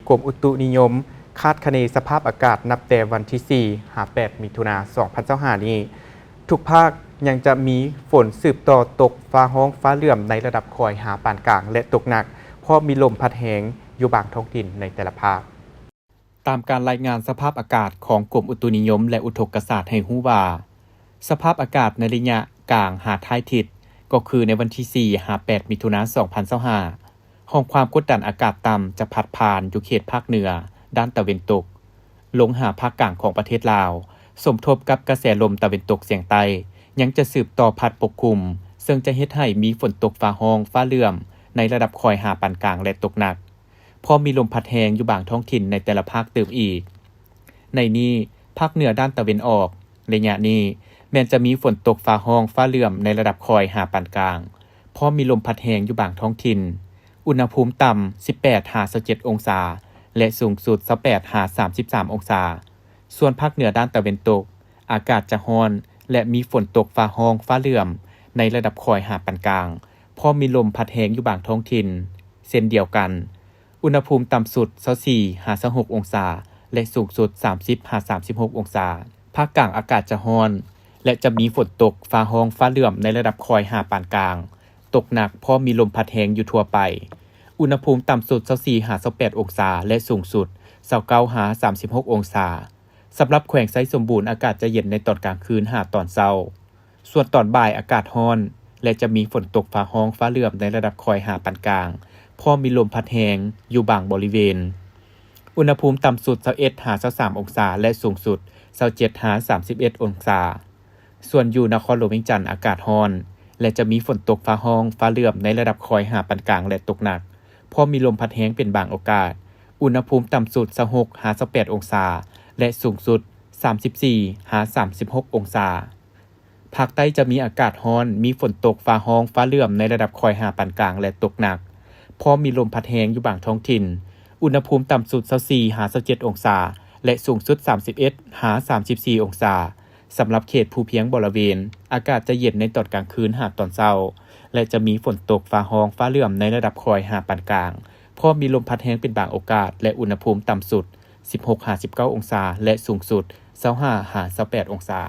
ກົມອຸຕຸນິຍົມຄາດຄະເນສະພາບອາກາດ ນັບແຕ່ວັນທີສີ່ຫາແປດ ມິຖຸນາ ສອງພັນຊາວຫ້ານີ້ ທຸກພາກຍັງຈະມີຝົນສືບຕໍ່ຕົກຟ້າຮ້ອງຟ້າເຫຼື້ອມໃນລະດັບຄ່ອຍຫາປານກາງ ແລະ ຕົກໜັກ, ພ້ອມມີລົມພັດແຮງຢູ່ບາງທ້ອງຖິ່ນໃນແຕ່ລະພາກ. ຕາມການລາຍງານສະພາບອາກາດຂອງກົມອຸຕຸນິຍົມ ແລະ ອຸທົກກະສາດໃຫ້ຮູ້ວ່າ, ສະພາບອາກາດໃນໄລຍະກາງຫາທ້າຍທິດ ກໍຄືໃນວັນທີສີ່ຫາແປດ ມິຖຸນາ ສອງພັນຊາວຫ້າ ຮ່ອງຄວາມກົດດັນອາກາດຕ່ຳຈະພັດຜ່ານຢູ່ເຂດພາກເໜືອດ້ານຕາເວັນຕົກ ລົງຫາພາກກາງຂອງປະເທດລາວ, ສົມທົບກັບກະແສລົມຕາເວັນຕົກສຽງໃຕ້ ຍັງຈະສືບຕໍ່ພັດປົກຄຸມ, ເຊິ່ງຈະເຮັດໃຫ້ມີຝົນຕົກຟ້າຮ້ອງຟ້າເຫຼື້ອມໃນລະດັບຄ່ອຍຫາປານກາງ ແລະ ຕົກໜັກ, ພ້ອມມີລົມພັດແຮງຢູ່ບາງທ້ອງຖິ່ນໃນແຕ່ລະພາກຕື່ມອີກ. ໃນນີ້, ພາກເໜືອດ້ານຕາເວັນອອກ, ໄລຍະນີ້ແມ່ນຈະມີຝົນຕົກຟ້າຮ້ອງຟ້າເຫຼື້ອມໃນລະດັບຄ່ອຍຫາປານກາງ, ພ້ອມມີລົມພັດແຮງຢູ່ບາງທ້ອງຖິ່ນ, ອຸນຫະພູມຕ່ຳ ສິບແປດຫາຊາວເຈັດ ອົງສາ ແລະ ສູງສຸດ ຊາວແປດຫາສາມສິບສາມ ອົງສາ. ສ່ວນພາກເໜືອດ້ານຕາເວັນຕົກ, ອາກາດຈະຮ້ອນ ແລະ ມີຝົນຕົກຟ້າຮ້ອງຟ້າເຫຼື້ອມໃນລະດັບຄ່ອຍຫາປານກາງ, ພ້ອມມີລົມພັດແຮງຢູ່ບາງທ້ອງຖິ່ນເຊັ່ນດຽວກັນ. ອຸນຫະພູມຕ່ຳສຸດ ຊາວສີ່ຫາຊາວຫົກ ອົງສາ ແລະ ສູງສຸດ ສາມສິບຫາສາມສິບຫົກ ອົງສາ. ພາກກາງອາກາດຈະຮ້ອນ ແລະ ຈະມີຝົນຕົກຟ້າຮ້ອງຟ້າເຫຼື້ອມໃນລະດັບຄ່ອຍຫາປານກາງ, ຕົກໜັກ ພ້ອມມີລົມພັດແຮງຢູ່ທົ່ວໄປ. ອຸນຫະພູມຕ່ຳສຸດ ຊາວສີ່ຫາຊາວແປດ ອົງສາ ແລະ ສູງສຸດ ຊາວເກົ້າຫາສາມສິບຫົກ ອົງສາ. ສຳລັບແຂວງໄຊສົມບູນ, ອາກາດຈະເຢັນໃນຕອນກາງຄືນຫາຕອນເຊົ້າ. ສ່ວນຕອນບ່າຍອາກາດຮ້ອນ ແລະ ຈະມີຝົນຕົກຟ້າຮ້ອງຟ້າເຫຼື້ອມໃນລະດັບຄ່ອຍຫາປານກາງ, ພ້ອມມີລົມພັດແຮງຢູ່ບາງບໍລິເວນ. ອຸນຫະພູມຕ່ຳສຸດ ຊາວເອັດຫາຊາວສາມ ອົງສາ ແລະ ສູງສຸດ ຊາວເຈັດຫາສາມສິບເອັດ ອົງສາ. ສ່ວນຢູ່ນະຄອນຫຼວງວຽງຈັນ ອາກາດຮ້ອນ ແລະ ຈະມີຝົນຕົກຟ້າຮ້ອງຟ້າເຫຼື້ອມໃນລະດັບຄ່ອຍຫາປານກາງ ແລະ ຕົກໜັກ, ພ້ອມມີລົມພັດແຮງເປັນບາງໂອກາດ. ອຸນຫະພູມຕ່ຳສຸດ ຊາວຫົກຫາຊາວແປດ ອົງສາ ແລະ ສູງສຸດ ສາມສິບສີ່ຫາສາມສິບຫົກ ອົງສາ. ພາກໃຕ້ຈະມີອາກາດຮ້ອນ, ມີຝົນຕົກຟ້າຮ້ອງຟ້າເຫຼື້ອມໃນລະດັບຄ່ອຍຫາປານກາງ ແລະ ຕົກໜັກ, ພ້ອມມີລົມພັດແຮງຢູ່ບາງທ້ອງຖິ່ນ. ອຸນຫະພູມຕ່ຳສຸດ ຊາວສີ່ຫາຊາວເຈັດ ອົງສາ ແລະ ສູງສຸດ ສາມສິບເອັດຫາສາມສິບສີ່ ອົງສາ. ສຳລັບເຂດພູພຽງບໍລະເວນ, ອາກາດຈະເຢັນໃນຕອນກາງຄືນຫາຕອນເຊົ້າ ແລະ ຈະມີຝົນຕົກຟ້າຮ້ອງຟ້າເຫຼື້ອມໃນລະດັບຄ່ອຍຫາປານກາງ, ພ້ອມມີລົມພັດແຮງເປັນບາງໂອກາດ ແລະ ອຸນຫະພູມຕ່ຳສຸດ ສິບຫົກຫາສິບເກົ້າ ອົງສາ ແລະ ສູງສຸດ ຊາວຫ້າຫາຊາວແປດ ອົງສາ.